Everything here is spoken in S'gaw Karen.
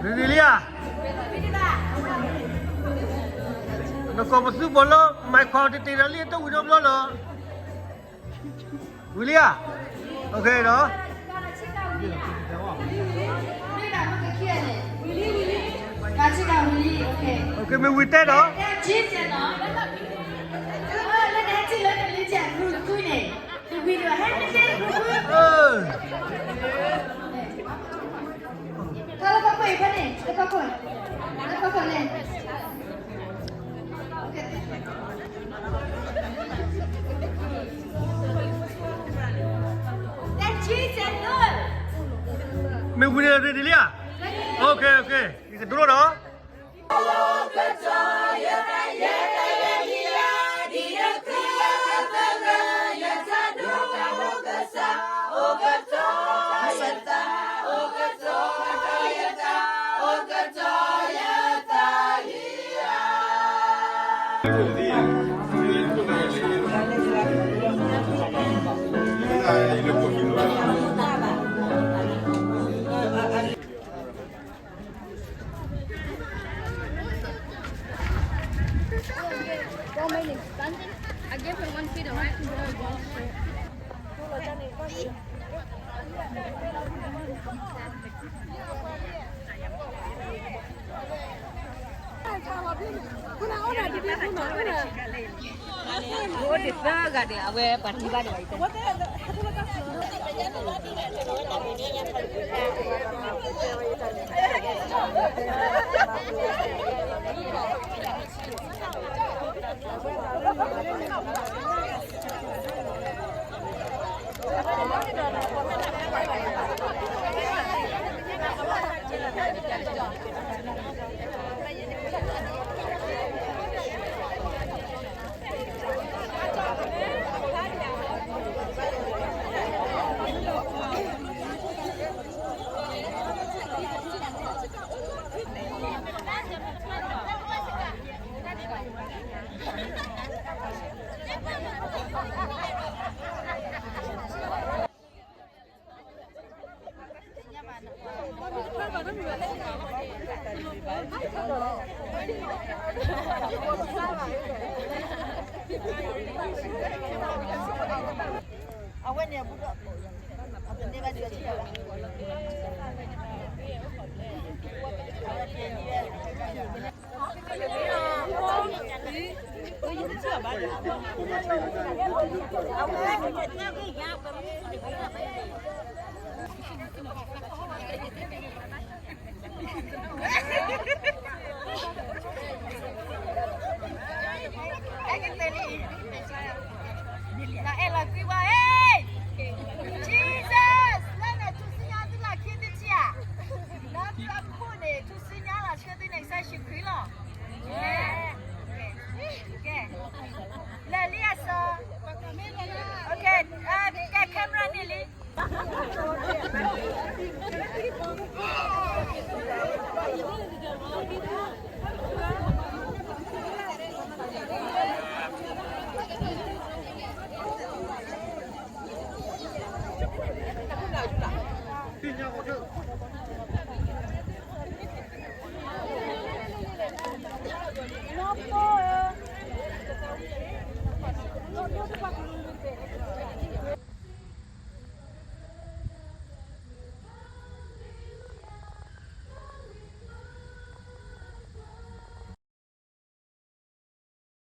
Ready လံဧါ. နကိးပသူဘီလၢ မၤခွါတတ့ၢ်ဒီးလံ တဝံၤနီတဘျီလၢ ဝံၤလံဧါ. Okay ဒီး မ့ၢ်ဝံၤတဲဒီး မ့ၢ်ဝံၤန့ၣ် ready လံဧါ. Okay okay ယကဒိလီၤဒီး I gave her one feed, all right? Jesus လၢနထူၣ်စုညါသုလီၢ်ခံသုထံၣ်ဧါ. လၢသုအခိၣ်န့ၣ် ထူၣ်စုညါလီၤဆှၢသုန့ၣ် ကစၢ်ယ့ၣ်ၡူးခရံာ်လီၤ. ကဲ လဲၤလံအစီၤ, ကဲ camera န့ၣ်လံ. သ့ၣ်ညါဃီဒၢ